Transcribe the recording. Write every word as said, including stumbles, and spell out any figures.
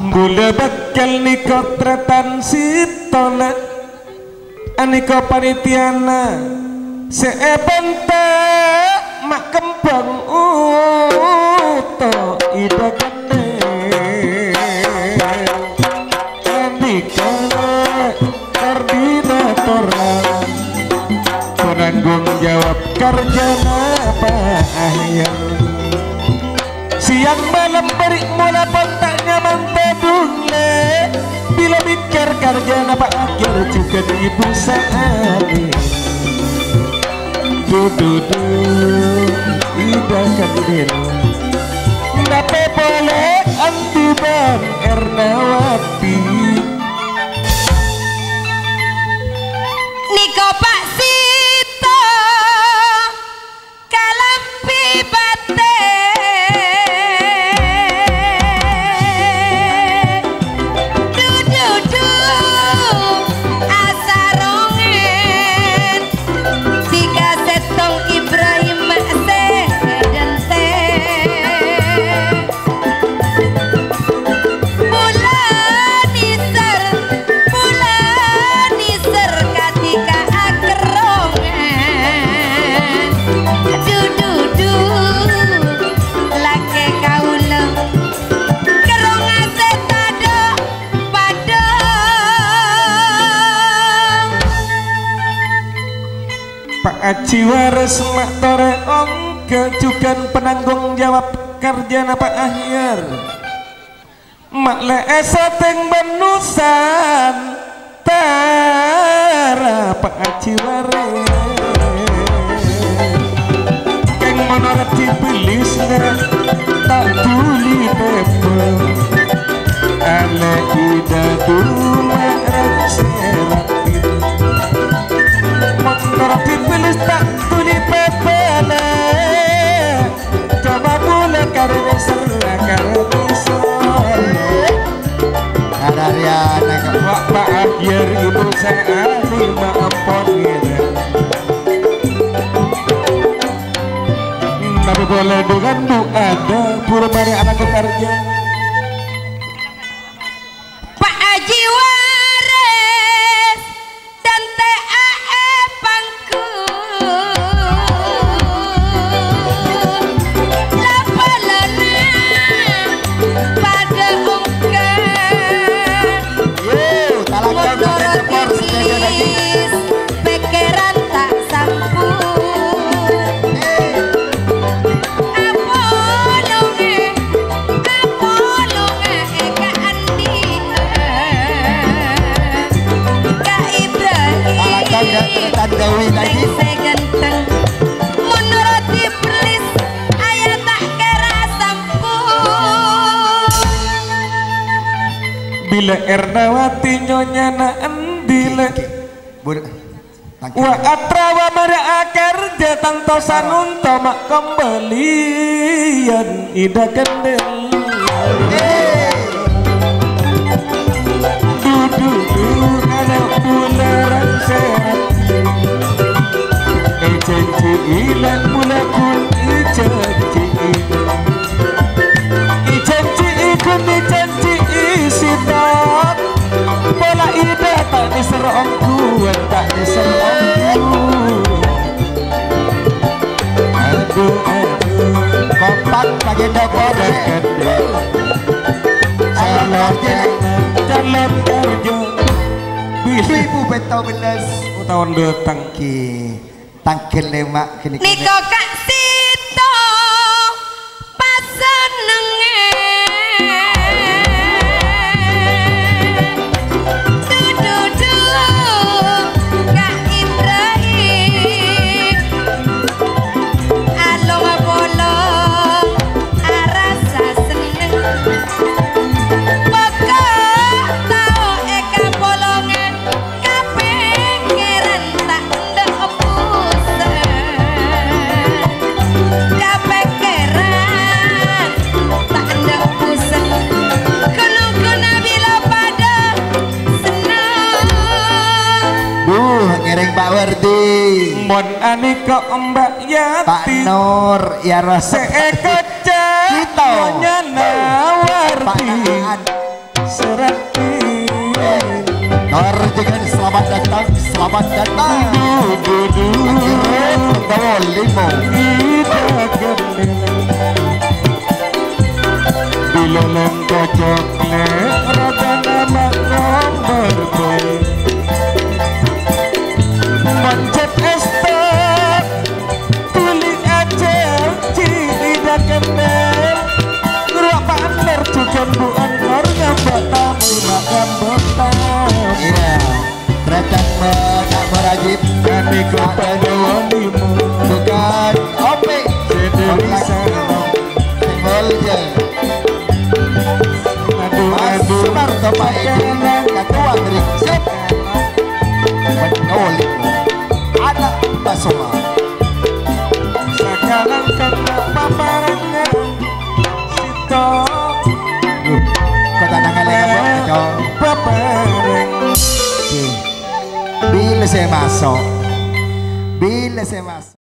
Bulâ bâkal nèko trètan sèttona. Anèko panitiana sè èbânta' ma' kembhâng oto' Ida Gendel. Anèka koordinatorra, penanggung jawab karjana Pak Ahyar. Siang malem bâri' mola pon ta' nyaman tèdung, Lè'. Bilâ mèkkèr karjana Pak Ahyar jhughân Ibu Saari. Du, du, du, Ida Gendel. Napè polè andi' bân Ernawati? Nèko Pak Sito. Kalambhi patè. Du, du, du, asarongèn. Sè kasèttong Ibrahim ma' sè dântè. Pola nèser, pola nèser kadhi ka akerrongan. Du, du, du, lakè kaulâ, kerrong asè tadâ' padâ. Pak Aji Waris ma' torè ongghâ jhughân penanggung jawab karjana Pak Ahyar. Ma' lè' èsatèng bân Nusantara Pak Aji Waris. Kèng monorot Iblis ta' dhuli tèmbhâng. Alè' Ida Duma rèng sè rapi. Motor Iblis ta' dhuli pèpèlè. Coba pula karena serra karena soleh. Karariana kok. Wa' Pak Ahyar Ibu Saari maafon ngèra. Tapi boleh dengan doa ada pura mari anak pekerja. Pak Aji Waris, dântè' aè pangku. La-bâlâna padâ ongghâ. Yo, talakon pakai tekor, sejajar lagi. Pèkkèran ta' sampun. Apolonga, apolonga è ka'andhi'ân. Ka Ibrahim, Alasan ya, Tan Dewi tadi. Sè ghânteng. Monorot Iblis, ayah ta' kèra sampun. Bilâ Ernawati nyonyana endi, Lè'? Bur-, Wa' atrawa mara akarja tanto sanonto ma' kambaliyan Ida Kendel. Dudu ana' bularang sehat. Ejanji'i la' mula kun ejanji'i. Ejanji'i kun ejanji'i sitok. Pola Ida ta' nèser ongghuwân, ta' nèser ongghuwân. Adu, adu. Kompak bagian dapur. Calon, calon kerja. Dua ribu empat belas. Taon dâteng. Ki. Tangghâl lèma' ghânèka. Nèko Ka' Sèto pasennengngè. Du-du-du, Ka' Ibrahim. Along-polong arassa senneng. Pokok tao è kapolongan. Kapèkkèran ta' endâ' pusèng. Kapèkkèran ta' endâ' pusèng. Ghun-ghuna bilâ padâ senneng. Duh, ngèrèng Pak Wardi. Mon anèka Mbak Yati. Pak Nur, ya Rasul. Sè èkocap Kita. Nyana Wardi. Serati. Tor jeghan selamat datang, selamat datang. Akhirnya penggawa limo. Bilolong kocok le, rada nama ngomber boy. Mancet estek. Tuli aja ciri dakemel. Ruak pamer jugan bu angkor ngambek tamu, mak ngambek tamu. Iya. Kereta me-, Kak Murajib. Kami kota Dewa Limo. Bukan. Opi. Sedih Bukan. Sana. Senggol je. Aduh, Mas aduh. Sumarto Pak Edi, ketua dari Sip. Menolak anak Basoa. Sakalang kena paparangan sito. Duh, kok tak nangale, Kak, Bro? Paparang. Oke. Bila saya masuk? Bila saya masuk?